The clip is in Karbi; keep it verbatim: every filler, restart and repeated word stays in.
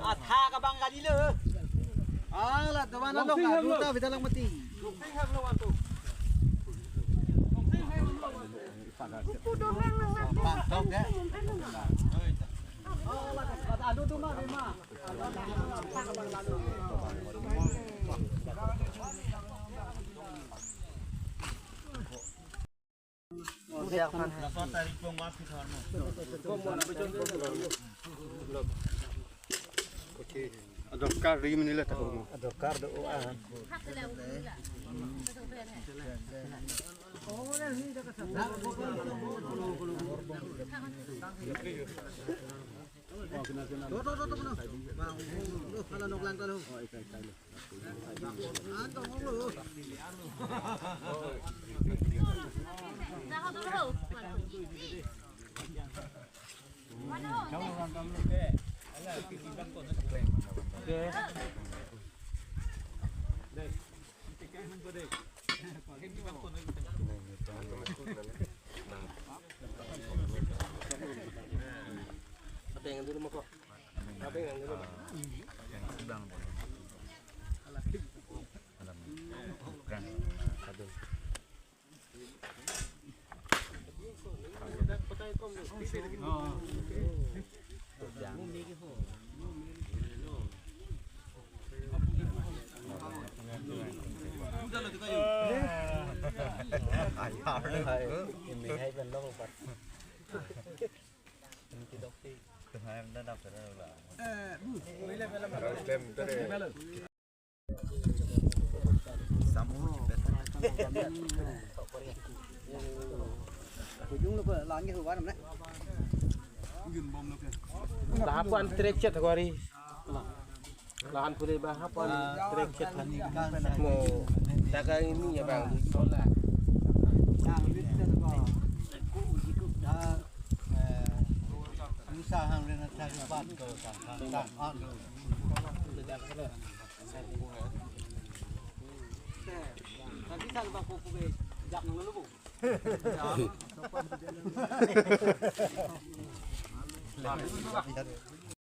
Atha kabang kali lo. Ala, teman along ka, duta bida lang mati. Bang tok ya. Adu tu ma, ma. Adokar ri menila tak mau. Adokar do a. Lahapan trek chet kori. Lahan pule ba hapan trek chet han. Mo, taga ini ya bang, di sekolah. Yang itu kok. Dah, eh, susah hang dengan cari obat kalau tak, tak, tak, aduh.